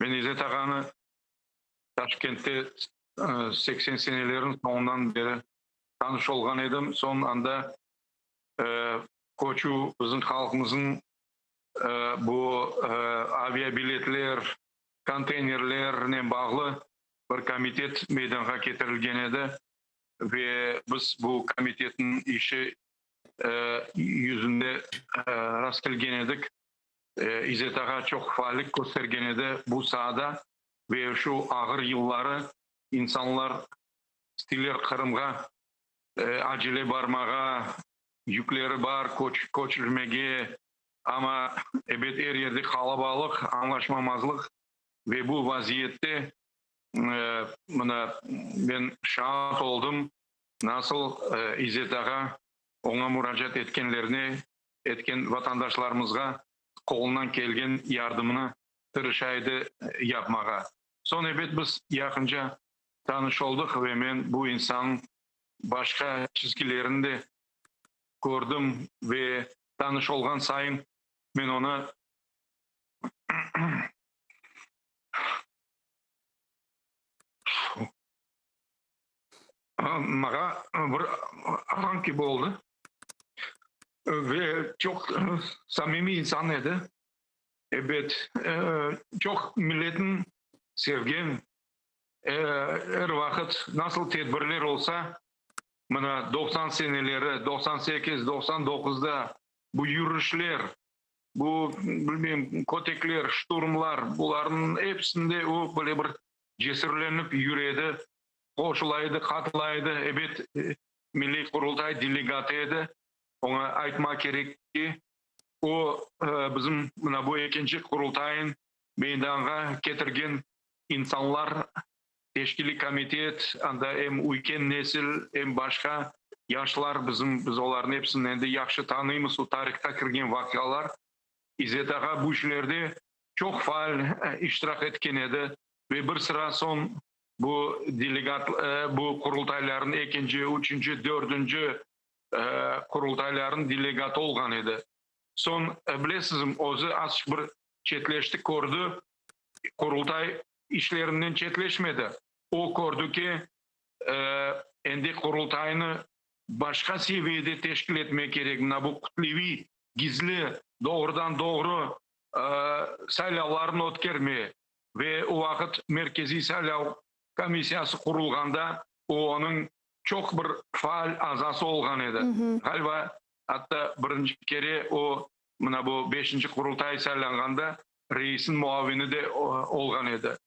Men İzzet ağanı Taşkentte 80 seneleriñ soñundan beri tanış olğan edim. Soñ anda köçüv, bizim halqımıznıñ bu aviabiletler, konteynerlernen bağlı bir komitet meydanğa ketirilgen edi ve biz bu komitetniñ işi yüzünde rastkelgen edik. İzzet ağa çoq faallik köstergen edi bu saada ve şu ağır yılları insanlar isteyler Qırımğa acele barmağa, yükleri bar köçürmege, amma ebet er yerde qalabalıq, añlaşmamazlıq ve bu vaziyette mına men şaat oldım, nasıl İzzet ağa oña muracaat etkenlerine, etken vatandaşlarımızğa qolundan kelgen yardımını tırışa edi yapmağa. Soñ ebet biz yaqınca tanış oldıq ve men bu insannıñ başqa çizgilerini de kördim ve tanış olğan sayın men onı maña bir ağam kibi oldı ve çoq samimiy insan edi. Ebet, çoq milletni sevgen, er vaqıt nasıl tedbirler olsa, mına 90 seneleri, 98, 99-da bu yürüşler, bu, bilmeyim, kötekler, şturmlar, bularnıñ episinde o böyle bir cesürlenip yüre edi, qoşula edi, qatıla edi. Ebet, Milliy Qurultay delegatı edi. Oña aytmaq kerek ki, o, bizim mına bu ekinci Qurultayın meydanğa ketirgen insanlar, teşkiliy komitet, anda em üyken nesil, em başqa yaşlar, bizim, biz olarnıñ episini endi yahşı tanıymız, o tarihqa kirgen vaqialar. İzzet ağa bu işlerde çoq faal iştirak etken edi ve bir sıra soñ bu delegat, bu Qurultaylarnıñ ekinci, üçünci, dördünci Qurultaylarnıñ delegatı olğan edi. Soñ, bilesizmi, özü azçıq bir çetleşti, kördi, Qurultay işlerinden çetleşmedi. O kördi ki, endi Qurultaynı başqa seviyede teşkil etmek kerek, mına bu kütleviy, gizli, doğrudan-doğru saylavlarnı ötkerme ve o vaqıt Merkeziy saylav komissiyası qurulğanda o onıñ çoq bir faal azası olğan edi. Ğaliba, atta birinci kere o mına bu beşinci Qurultay saylanğanda reisniñ muavini de olğan edi.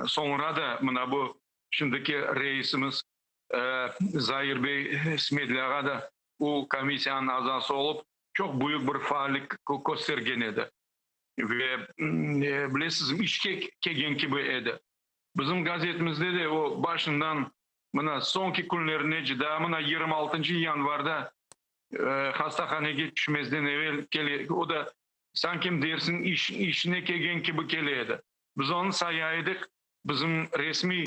Soñra da mına bu şimdiki reisimiz Zair bey Smedlâ ağa da o komissiyanıñ azası olıp, çoq büyük bir faallik köstergen edi. Ve bilesizmi, işke kelgen kibi edi. Bizim gazetimizde de o başından mına soñki künlerinece, daa mına 26 yanvarda hastahanege tüşmezden evel kele, o da sanki dersiñ işine kelgen kibi kele edi. Biz onı saya edik, bizim resmiy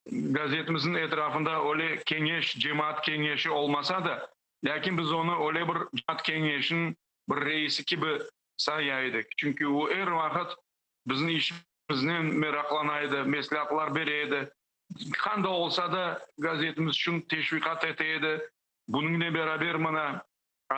gazetimizniñ etrafında öyle keñeş, cemaat keñeşi olmasa da, lâkin biz onı öyle bir cemaat keñeşiniñ bir reisi kibi saya edik. Çünki o er vaqıt bizim işimiznen meraqlana edi, mesleatlar bere edi. Qanda olsa da gazetimiz içün teşviqat ete edi. Bunıñle beraber mına,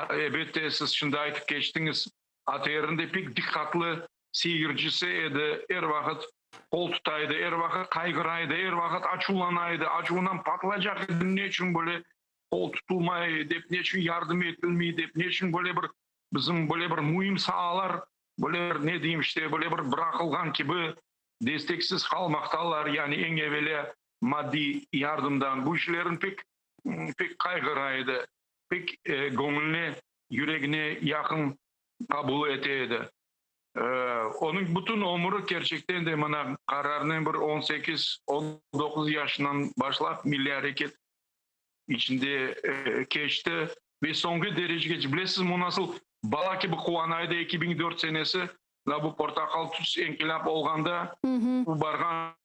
elbette, siz şimdi aytıp keçtiñiz, ATRniñ de pek diqqatlı seyircisi edi, er vaqıt qol tuta edi, er vaqıt qayğıra edi, er vaqıt açuvlana edi, açuvından patlaycaq edi, ne içün böyle qol tutulmay dep, ne içün yardım etilmey dep, ne içün böyle bir bizim böyle bir müim saalar böyle bir, ne deyim işte, böyle bir bıraqılğan kibi desteksiz qalmaqtalar, yani eñ evelâ maddiy yardımdan. Bu işlerin pek pek qayğıra edi, pek göñüline, yüregine yaqın qabul ete edi. Onıñ bütün ömüri kerçekten de mına qararnen bir on sekiz, on doquz yaşından başlap milliy areket içinde keçti ve soñki derecegece, bilesizmi, o nasıl bala kibi quvana edi 2004 senesi, mına bu portaqal tüs inqilâp olğanda, o barğan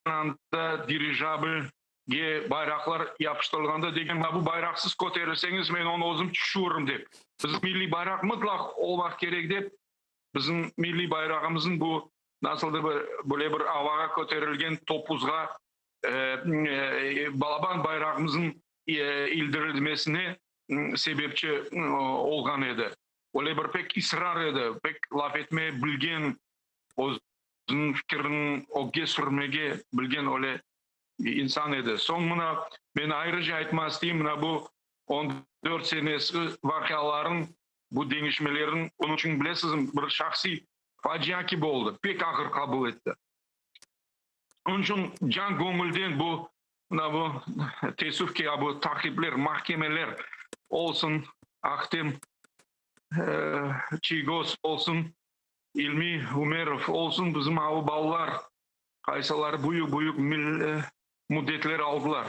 anda dirijabl ge bayraqlar yapıştırılğanda degen, mına bu bayraqsız köterilseñiz, men onı özüm tüşüririm dep. Bizim milliy bayraq mıtlaq olmaq kerek dep, bizim milliy bayrağımıznıñ bu. Nasıldır bir, böyle bir avağa köterilgen topuzğa balaban bayrağımıznıñ ildirilmesine sebepçi olğan edi. Öyle bir pek israr edi, pek laf etmege bilgen, özüniñ fikirini ögge sürmege bilgen öyle insan edi. Soñ mına men ayrıca aytmaq isteyim, mına bu 14 senesi vaqialarıñ, bu deñişmeleriñ onıñ içün, bilesizmi, bir şahsiy facia kibi oldı, pek ağır qabul etti. Onıñ içün can göñülden bu, mına bu teessüf ki, bu taqipler, mahkemeler olsun, Ahtem Çiygoz olsun, İlmi Umerov olsun, bizim alı balalar, qaysıları büyük-büyük müddetler aldılar.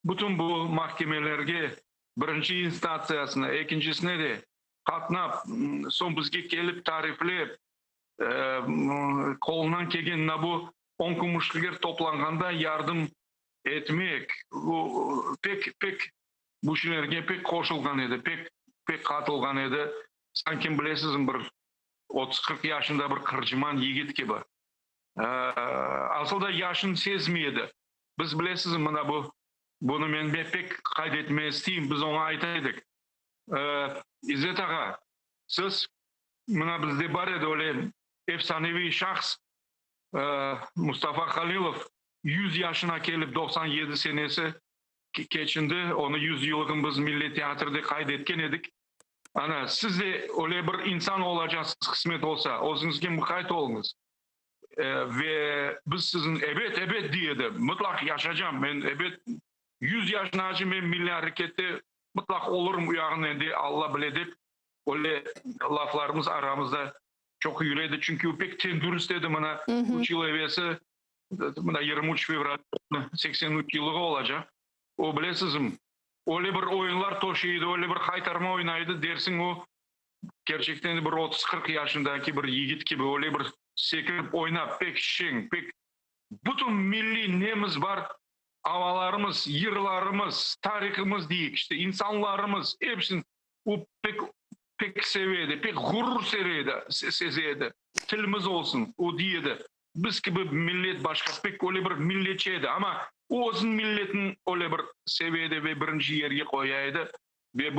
Bütün bu mahkemelerge, birinci instantsiyasına, ekincisine de qatnap, soñ bizge kelip tariflep, qolundan kelgen mına bu on kümüşler toplanğanda yardım etmek, bu pek, pek bu şeylerge pek qoşulğan edi, pek, pek qatılğan edi. Sanki, bilesizmi, bir 30-40 yaşında bir qırcıman yigit kibi. Asıl da yaşını sezmey edi. Biz, bilesizmi, mına bu, bunı men pek qayd etmege isteyim, biz oña ayta edik. İzzet ağa, siz, mına bizde bar edi öyle efsaneviy şahs Mustafa Halilov, 100 yaşına kelip 97 senesi keçindi, onı 100 yıllığın biz Milliy teatrde qayd etken edik. Ana, siz de öyle bir insan olacaqsız, qısmet olsa, özüñizge muqayt oluñız. Ve biz siziñ, ebet, ebet, dey edi, mıtlaq yaşacam, men ebet 100 yaşınace men milliy arekette mıtlaq olurım, uyağın endi Alla bile dep, öyle laflarımız aramızda çoq yüre edi, çünki o pek tendürist edi, mına 3 yıl evelsi, mına 23 fevral 83 yıllığı olacaq, o, bilesizmi, öyle bir oyunlar toşuy edi, öyle bir haytarma oynaydı, dersiñ o kerçekten bir 30-40 yaşındaki bir yigit kibi, öyle bir sekirip oynap, pek şeñ, pek bütün milliy nemiz bar, avalarımız, yırlarımız, tarihımız deyik, işte insanlarımız, episini o pek, pek seve edi, pek ğurur seze edi. Tilimiz olsun, o dey edi, biz kibi millet başqa, pek öyle bir milletçi edi, amma o özüniñ milletini öyle bir seve edi ve birinci yerge qoya edi. Ve